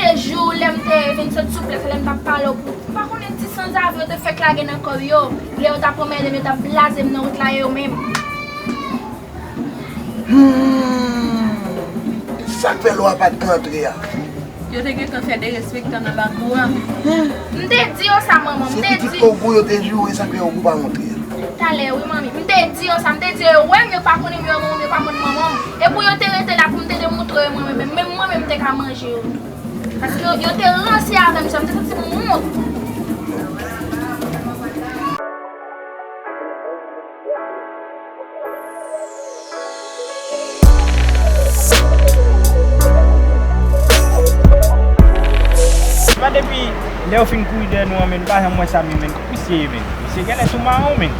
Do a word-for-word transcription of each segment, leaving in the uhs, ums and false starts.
Te jou lè m te vin sot sou plas la, lè m t ap pale w pou, m pa konnen ti sanzave yo te fèk lage nan kò yo. Lè yo t ap anmède m, yo t ap blaze m nan wout la, yo menm. Hmm. Sa k fè lwa pa t ka antre a? Yo te gentan fè derespektan nan lakou a. Hmm. M te di yo sa, manman, m Se te pitit di. Ogou yo te joure, sa k fè Ogou pa montre a. Talè, wi, manmi. M te di yo sa, m te di yo, yo wè m, yo pa konnen m, yo wè manman m, yo pa konn manman m. E pou yo te rete la pou m te demontre yo mwen menm, menm mwen menm m te ka manje yo. Paske yo, yo te ranse avè m, sa m te santi m wont. Epa depi lè yo fin kouri dèyè nou an, men, nou pa janm wè Samy, men. Misye ye, men. Misye genlè sou mawon, men.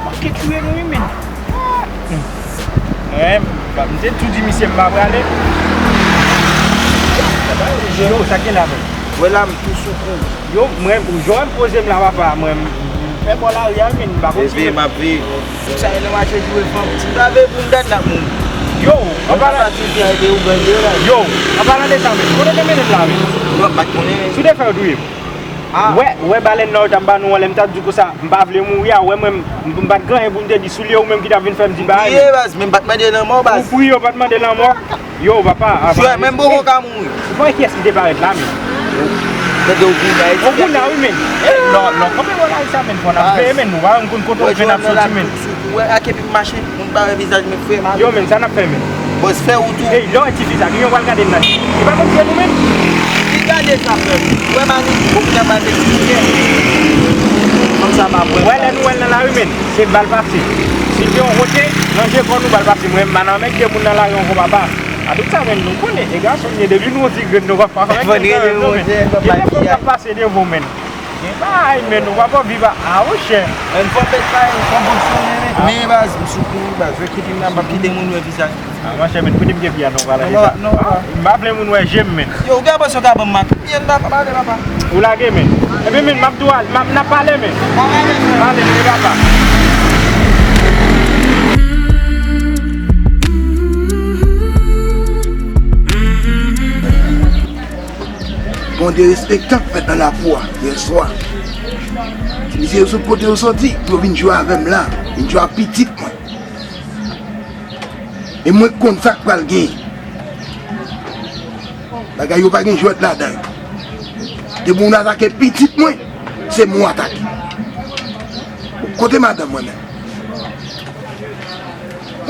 Manke touye nou, wi, men. Ah, hmm. Mwen, m te tou di misye m pa prale. Yo, sa gen la, men? Wè la, m tou sou kou. Yo, mwen, jan w wè m poze m la, papa, mwen, m fè bò lari a, men, m pa konn si Veye, m ap veye. Sa yo nan mache joure fanm ti. M lave pou m dat la, moun. Yo, an palan, yo, an palan de sa, men, kote te mennen m la, men? Non, m pa t konnen, men. Sou de fè yo touye m. Ah. Wè, wè balèn nan yo t ap ba nou an lè m t ap di w konsa, m pa vle mouri a, wè mwen, m, m pa t gen anyen pou m te di sou li, ou menm ki t ap vin fè m di bagay. Ou priye, baz, men m pa t mande lanmò, baz. Ou priye, ou pa t mande lanmò. Yo, papa, frè, menm poko ka mouri. Ou pa wè kiyès ki te parèt la, men? Tande ou gouda, Ou gouda, wi, men. Non, non, kanpe bò lari sa, men, fò n ap veye, men, nou pa konn kote ou vin ap soti, men. Ou wè ak epi m mache, moun pa wè vizaj mwen, frè, m ale. Yo, men, sa n ap fè, men? Bòs, fè wout ou. Ey, lè w wè tifi sa, gen yon pral gade l nan. Li pa konn fè nou menm. Li gade sa, frè. Ou wè, mari, ou konnen mari, fanm sa pa pran. Wè, lè nou wè l nan lari, men, se bal pase. Si l gen yon kote, ranje kò nou, bal pase. Mwen, m pa nan anmède moun nan lari ankò, papa. A tout sa, men, nou konnen, e gason n ye, depi nou yon ti grenn, nou pa fè anmède moun nan, men. Gen de fanm k ap pase devan w, men. Gen bagay, men, ou pa pò viv a, a, monchè. Yon fò bèt pa, yon fò bòs sonnen, men. Men, baz, m sou kou, baz, wè kite m nan, m p ap kite moun wè vizaj. A, monchè, men, kote m gen pye a, non, pale de sa. Non, non. M pa vle moun wè je m, men. Yo, ou gen panse w ka ban m mak? Byen, papa, pale, papa. Ou lage, men. Ebyen, men, m ap tou al, m ap, n ap pale, men. N ap pale, frè. Pale, men, papa. Gon derespektan k fèt nan lakou a yèswa. Ti misye yo sot kote yo soti pou yo vin jwe avè m la, vin jwe ak pitit mwen. E mwen k konn sa k pral genyen. Bagay yo pa gen jwèt ladan yo. Depi moun atake pitit mwen, se mwen w atake. Kote madanm mwen menm?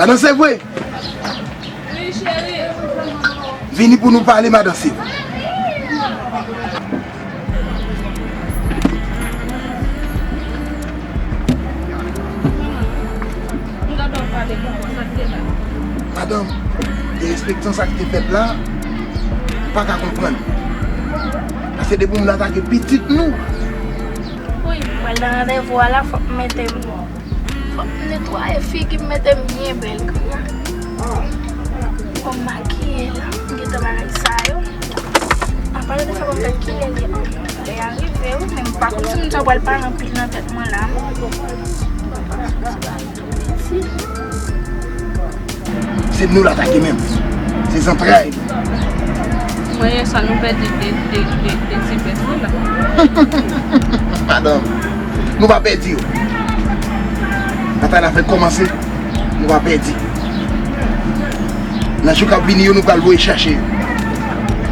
Madan Sevre. Wi, cheri. Vini pou nou pale, madan Sevre. M gade w pale konsa, sa k te la? Madanm, derespektan sa k te fèt la, m pa ka konprann. Paske depi moun atake pitit nou. Wi, m pral nan randevou a la, fòk m mete m Fòk m netwaye figi m, mete m byen bèl kounye a. Fò m makiye la. M gentan bagay sa yo. An palan de sa, m ap gad kilè li an. Lè a rive, wi, men m pa konn si moun sa yo pral pale anpil nan tèt mwen la. Se nou l atake menm. Se zantray li. Mwen, yè swa nou pèdi de, de, de, de ti bèf nou la. Madanm, nou pa pèdi yo. Batay la fèk kòmanse, nou pa pèdi. Nan jou k ap vini yo, nou pral voye chèche yo.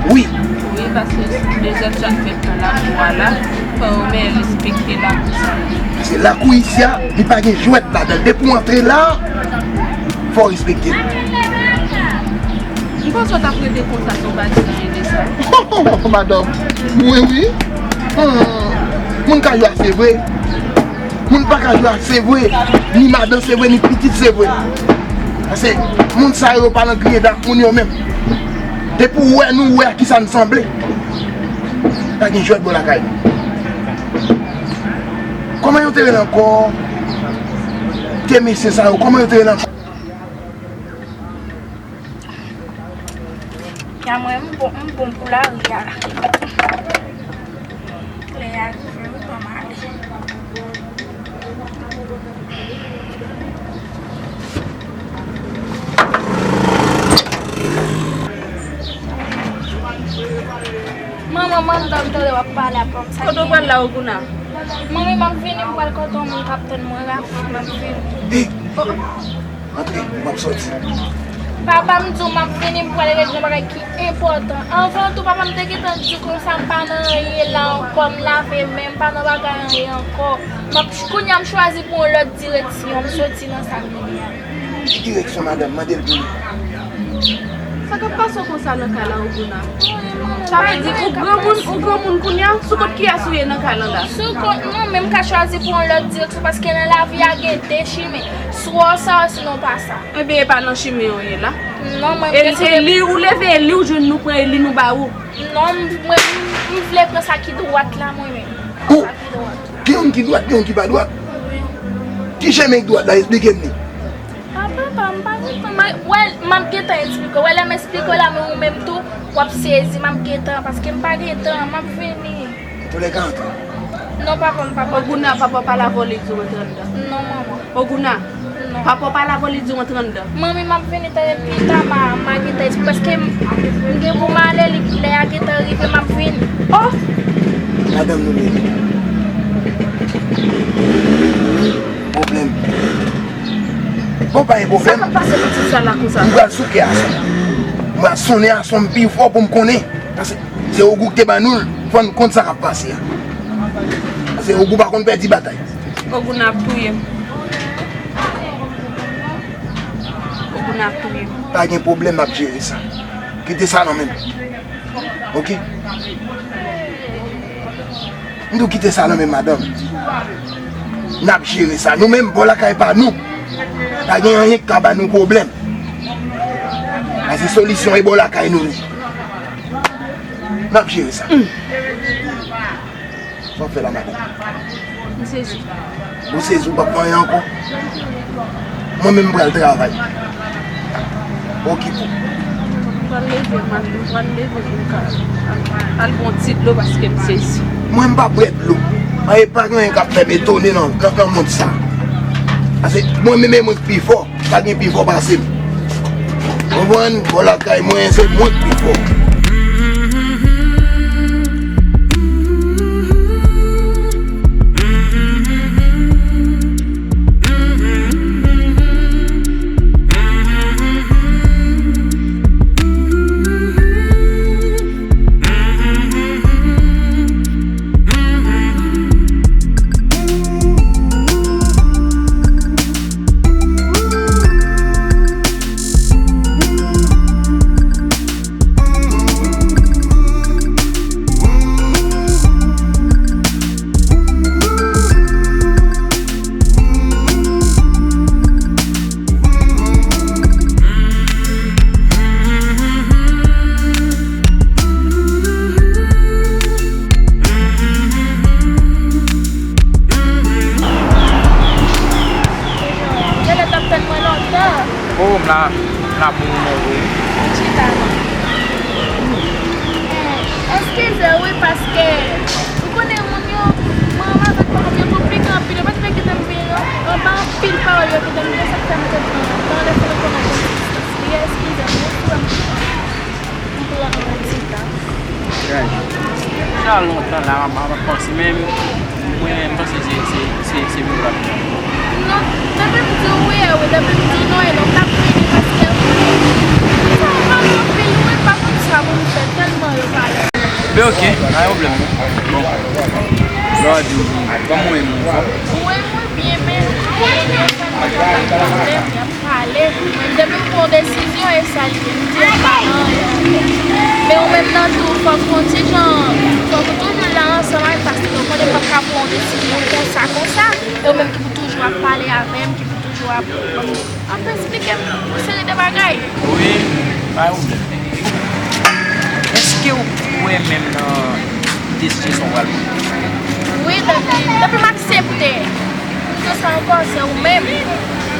Wi. Wi, paske de zòt jan fèt nan lakou a la, fò yo men respekte lakou sa. Paske lakou isi a, li pa gen jwèt ladan l. Depi w antre la, fò w respekte l. M panse w t ap rete konsa si w pa t di anyen de sa. Madanm, mwen wi. Hmm. Moun ka jwe a Sevre. Moun pa ka jwe a Sevre. Ni madan Sevre, ni pitit Sevre. Paske moun sa yo pa nan griyen ak moun yo menm. Depi w wè nou, w wè a kisa n sanble. Pa gen jwèt bò lakay nou. Kòman yo te rele ankò? Te mesye sa yo, kòman yo te rele ankò? Ya mwen, m bon, m bon pou lari a. Lè a rive, wi, ban m ale. Manman, manman, m tande w ap pale a papa m sa. Kote w pral la, Ogouna? Manmi, m ap vini, m pral kote yon moun k ap tann mwen la, m ap vini. Hey! Antre, m ap soti. Papa, m di w m ap vini, m pral regle yon bagay ki enpòtan. Anvan tou, papa, m te gentan di w konsa m pa nan anyen la ankò, m lave men m, m pa nan bagay anyen ankò. M ap, kounye a m chwazi pran yon lòt direksyon, m soti nan sa m ye a. Ki direksyon, madanm? Mande l pou li. Sa k ap pase w konsa nan kay la, Ogouna? Sa vle di, ou granmoun, ou granmoun kounye a? Sou kont kiyès ou ye nan kay lan la? Sou kont mwen, men m ka chwazi pran yon lòt direksyon, paske nan lavi a gen de chimen. Swa w sa, sinon w pa sa. Ebyen, e pa nan chimen an w ye la. Non, mwen, e, e li ou leve, e li ou jwenn nou pran, e li nou ba ou. Non, m, mwen, m, m vle pran sa ki dwat la, mwen menm. Ou, sa ki dwat. Gen youn ki dwat, gen youn ki pa dwat. Wi. Ki chemen ki dwat la? Esplike m li. A, papa, m pa konprann. M, wè, m ap gentan esplike w. Wè, lè m esplike w la, men ou menm tou, w ap sezi. M ap gentan, paske m pa gen tan. M ap vini. Antouka, antre. Non, papa, m pa konprann. Ogouna, papa w pale avè w, li di w antre anndan. Non, manman. Ogouna, non. Papa w pale avè w, li di w antre anndan. Manmi, m ap vini tande pita, ma, ma gentan esplike, paske m, m gen pou m ale, li, lè a gentan rive, m ap vini. Oh! Madanm nou menm. Pwoblèm. Bon, pa gen pwoblèm. Sa k ap pase pitit sa la konsa? M pral souke ason. M pral sonnen ason m pi fò pou m konnen. Paske se Ogou ki te ban nou l, fò n konn sa k ap pase a. Paske Ogou pa konn pèdi batay. Ogouna ap touye m. Ogouna ap touye m. Pa gen pwoblèm, m ap jere sa. Kite sa nan men m. Oke? M di w kite sa nan men madanm. N ap jere sa. Nou menm, bò lakay pa nou. Pa gen anyen k ka ba nou pwoblèm. Paske solisyon e bò lakay nou li. N ap jere sa. Sa w fè la, madanm? M sezi. Ou sezi, ou p ap fè anyen ankò? Mwen menm, m pral travay. Okipe w. M pral leve, m al, m pral leve pou m ka al, al pran ti dlo paske m sezi. Mwen, m pa bwè dlo. Anyen, pa gen anyen k ap fè m etone nan, nan, nan mond sa. Paske mwen menm, e mwen k pi fò. Pa gen pi fò pase m. Konprann? Bò lakay mwen, se mwen k pi fò. Genlè t ap tann mwen lontan. Oh, m la, m la pou yon moman vre. Chita non. Eskize wi, paske ou konnen moun yo, mwen avèk manman m yo konplike anpil. Yo pa t vle kite m vin anba anpil pawòl yo kite m gen, sa k fè m te pran tan lè fè nou konnen konn distans li ye. Eskize m wi, frè m. Mwen pran yon ti tan. Deja lontan la, m ap, m ap panse, men mwen, m panse se, se, se, se vre w ap di. Non, depi m di w wi, e wi, depi m di w non, e non, m t ap vini paske m pale anpil, wi, m pa konn sa pou m fè, tèlman yo pale. Men oke, pa gen pwoblèm. Bon. Lè w di w, kòman w ye, m fò? Mwen, mwen byen, men, pale, mwen depi m pran yon desizyon, e sa l ye. M di m pa nan anyen. Men ou menm nan tou, fòk ou ti jan, fòk ou toujou la ansanm ak, paske ou konnen m p ap ka pran yon desizyon konsa, konsa. E ou menm ki pou toujou ap pale avè m, ki pou toujou ap ban m, ap esplike m yon seri de bagay. Wi, pa yon pwoblèm. Èske w kwè menm nan desizyon sa w pral pran? Wi, depi, depi m aksepte. Tout sa ankò, se ou menm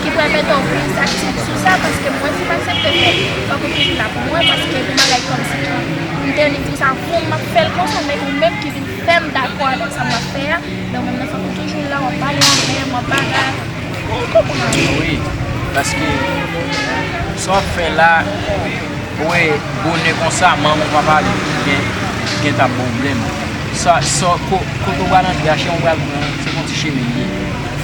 ki pral mete w plis aktif sou sa, paske mwen, si m aksepte fè l, fòk ou toujou la pou mwen, paske gen bagay kòmsi ki m te annik di w sa, pou m ap fè l konsa, men ou menm ki vin fè m dakò avèk sa m ap fè a, men ou menm nan fòk ou toujou la, w ap pale avè m, w ap bagay. Ou konprann? Wi, paske sa w ap fè la, ou wè, bonè konsa, manman w pa pale byen. Gentan ap ba w pwoblèm. Sa, sa, ko-, kote w pral antre a, chè, w pral pran, se yon ti chemen li ye.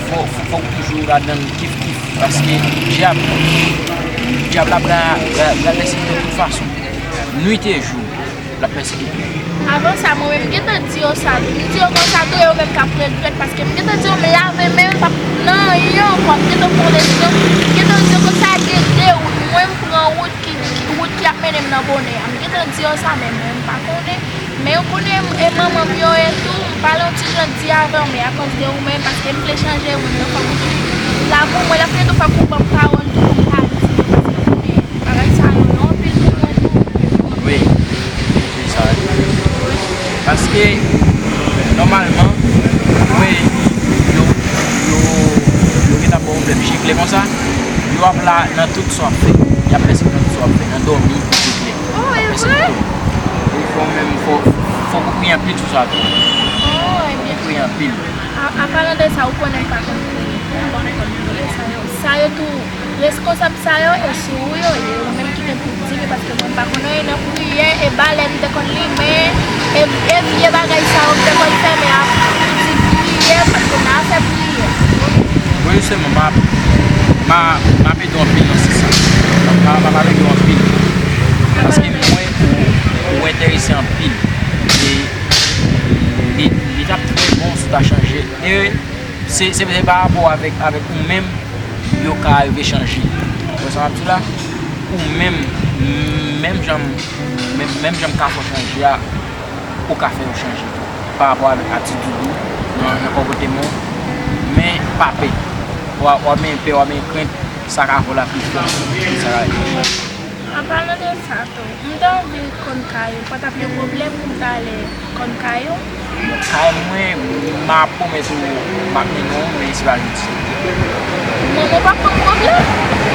Fò, fò, fò w toujou ladan l kif kif. Paske dyab, dyab la pral, pral, pral pèsekite w tout fason. Nwit e jou, l ap pèsekite w. Avan sa, mwen menm, m gentan di yo sa tou. M di yo konsa tou, e yo menm k ap regrèt, paske m gentan di yo, m lave men m, m p ap nan anyen ankò. M gentan pran desizyon, m gentan di yo konsa, gen de wout. Mwen, m pran wout ki, ki, wout ki ap mennen m nan bonè a. M gentan di yo sa, men mwen, m pa konnen. Men yo konnen e manman m yo ye tou, m pale yon ti jan di avè w, men akoz de ou menm, paske m vle chanje, ou menm nan fòk ou toujou la pou mwen, lè fini tou fòk ou ban m pawòl tou pou m ka di yo, paske konnen bagay sa yo, yo anpil pou mwen tou. Wi, wi, sa. Paske, nòmalman, wi, yo, yo, yo gentan ba w pwoblèm jikle konsa, yo ap la nan tout sa w ap fè, y ap pèsekite w nan tout sa w ap fè, nan dòmi, jikle. Oh, e vre? Fò menm, fò, fò ou priye anpil sou sa tou. Oh, ebyen. Ou priye anpil. A, a palan de sa, ou konnen m pa konn priye. M pa konn priye, sa yo. Sa yo tou, reskonsab sa yo, e sou ou yo ye. Ou menm ki gen pou di li, paske mwen m pa konn anyen nan priyè, e balè m te konn limen, e, e vye bagay sa yo m te konn fè, men ap di priyè, paske m nan afè priyè. Wi, jisteman, m ap, m a, m ap ede w anpil nan sans sa. M ap, m ap ede w anpil. Paske m wè ou, ou enterese anpil. E li, li t ap trè bon si w ta chanje. E se, se, se pa rapò avèk, avèk ou menm yo ka rive chanje. Ou wè sa m ap di w la? Ou menm, menm jan m, menm, menm jan m ka fè w chanje a, ou ka fè yo chanje tou. Pa rapò avèk atitid ou, nan, nan konpòteman w. Men pa pè. W a, w a menm pè, w a menm krent, sa ka fè w la pi fò. Sa ka rive. An palan de sa tou, m te anvi konn kay ou, pa t ap yon pwoblèm pou m ta ale konn kay ou? Kay mwen, m a pwomèt ou, m ap mennen w, men se pa jodi. Bon, mwen p ap konn pwoblèm,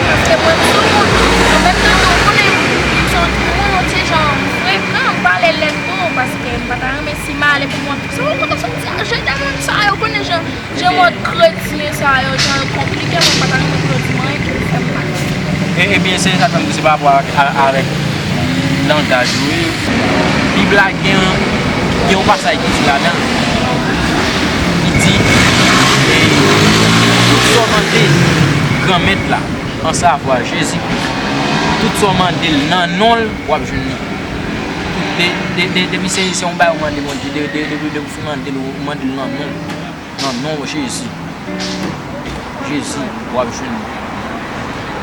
paske mwen m sou wout. An menm tan tou, ou konnen, m se yon timoun, yon ti jan frekan, m pale lèd tou, paske m pa ta renmen si m ale pou mwen. Se yon kote soti a, jan de moun sa yo, konnen jan Jan mòd kretyen sa yo, jan yo konplike, mwen pa ta renmen pou yo di m anyen ki pou fè m mal. E, ebyen, se sa k fè m di se pa rapò avèk, a, avèk langaj ou, wi. Bib la gen, gen yon pasaj ki di ladan, ki di, e, tout sa w mande Granmèt la, an savwa Jezikri, tout sa w mande l nan non l, w ap jwenn li. De, de, de, depi se, se yon bagay ou mande Bondye, de, de, depi, depi w fin mande l, ou mande l nan non l. Nan non Jezi. Jezi, w ap jwenn li.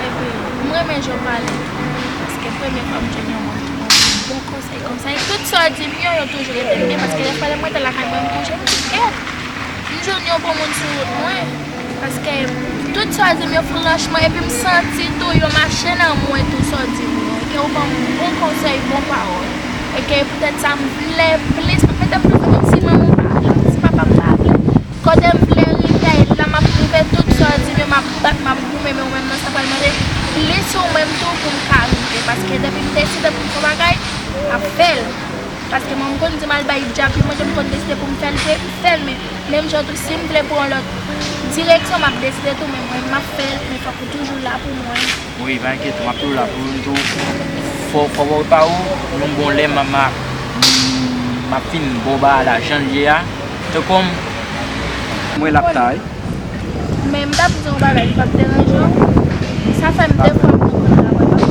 Epi, m renmen jan w pale tou, paske premye fwa m jwenn yon moun ki ban m bon konsèy konsa. E tout sa w di m yo, yo toujou ede m byen, paske dèfwa lè m rete lakay mwen, m konje m di, "Kèt, m jwenn yon bon moun sou wout mwen." Paske tout sa w di m yo franchman, epi m santi tou yo mache nan mwen tou sa w di m yo. E ke w ban m bon konsèy, bon pawòl. E ke poutèt sa m vle plis, m ap mete plis, menm si manman m pa vle, menm si papa m pa vle. Kote m vle rive, e la m ap rive, tout sa w di m yo, m ap bat, m ap goumen, men ou menm nan sa pral mande plis ou menm tou pou m ka rive. Paske depi m deside pou m fè yon bagay, m ap fè l. Paske mwen m konn di m al bay dyab li manje, m konn deside pou m fè l vre, m fè l, men menm jan tou, si m vle pran lòt direksyon, m ap deside tou, men mwen m ap fè l, men fòk ou toujou la pou mwen. Wi, pa enkyete, m ap toujou la pou ou tou. Fò, fò w prepare w, yon bon lè m a, m a, m ap fin ba w bagay la jan l ye a. Tankou m, mwen l ap ta, wi. Men m t ap di yon bagay ki p ap deranje w. Sa fè m de fwa m konprann travay pa w.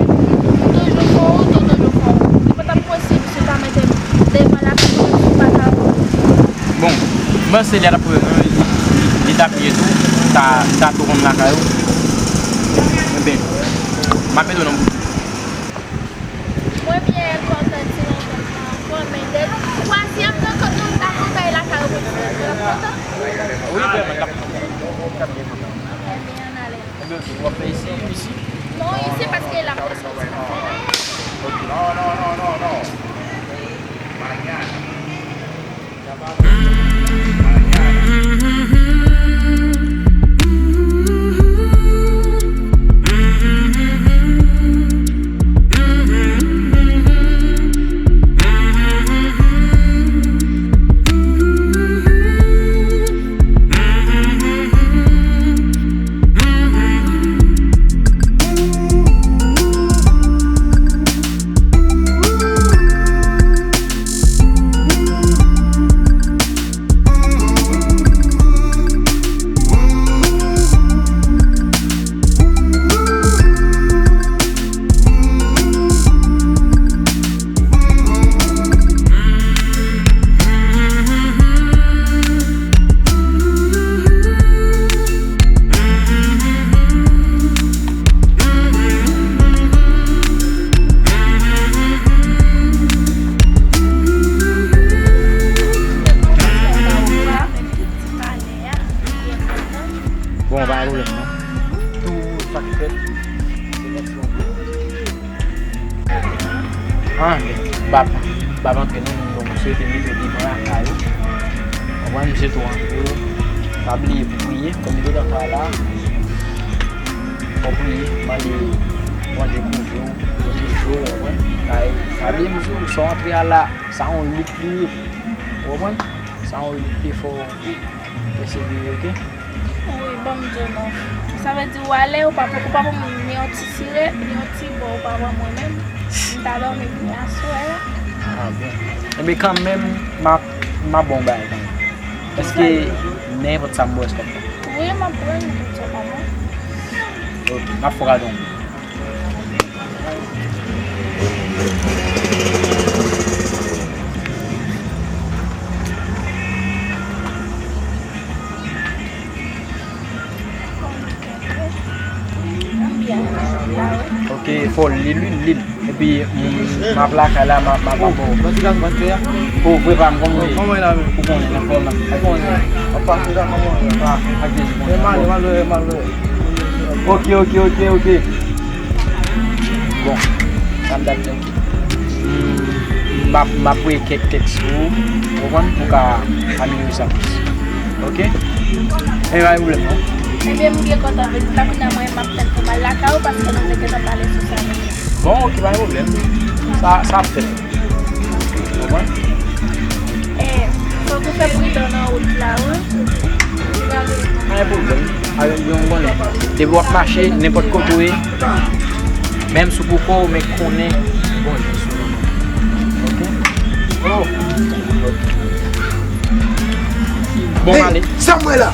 M toujou fè yon wout, ou toujou fè yon wout. Li pa t ap posib si w ta mete m devan lakay mwen, si w pa ta fè yon wout. Bon, m panse lè l ap pran nan li, li, li t ap byen tou, m ta, m ta tou konn lakay ou. Ebyen, m ap mete w nan boutik. Mwen byen kontan ti rankont lan ankò, men de twazyèm rankont nou ta nou bay lakay ou pou nou fè l kontan. Wi, vrèman, l ap kontan. Ebyen, ann ale. Ebyen, w ap fè isi, isi? Non, isi paske l ap fè soti nan fè. Non, non, non, non, non. Maryaj. L ap antre nan moun, donk, m swete li fè devan lakay ou. Konprann? Misye tou antre. Pa bliye pou priye, kòm li gentan fè la. Fò priye, mande Bondye kouvri w, pwoteje w, ou konprann? Kay, pa bliye, misye, sa w antre a la, sa yon lit li ye. Ou konprann? Sa yon lit, fò pèsevere, oke? Wi, ban m di w non. Sa vle di w ale, ou pa, ou pa ban mwen ni yon ti sirèt, ni yon ti bò, ou pa ban mwen menm. M ta dòmi byen aswè a. Ah, bon. Enben, kanmenm, m ap, m ap ba w yon bagay kanmenm. Èske nenpòt sa m ba w, èske w ap pran? Wi, m ap pran tout sa w ban mwen. Oke, m ap fè w kado yon. Ok, fò l li, li, li. Epi, m, m ap lakay la, m ap, m ap, m ap, bon. Ban ti gaz, ban ti a. O, frè pa m, kòman w ye? Kòman w ye la menm? Ou konnen, nan fòm nan. Ou konnen. W ap pase la, kòman w ye? Ah, ak Jezi konnen. E malè, malè, malè. Ok, ok, ok, ok. Bon, sa m t ap di, ok. M, m ap, m ap voye kèk tèks pou ou, ou konprann, pou w ka amelyore sa plis. Ok? E pa gen pwoblèm, non. Ebyen, m byen kontan vin la, kounye a mwen, m ap tann pou m al lakay ou, paske nou te gentan pale sou sa deja. Bon, ok, pa gen pwoblèm. Sa, sa ap fèt. Ou konprann? Eh, fòk ou fè pridan nan wout la, wi. Pa gen pwoblèm. Avèk mwen, ou konnen. Depi w ap mache, nenpòt kote w ye, menm si w poko, men konnen Bondye sou ou. Ok? Oh. Ok. Bon, m ale. Sa m wè la?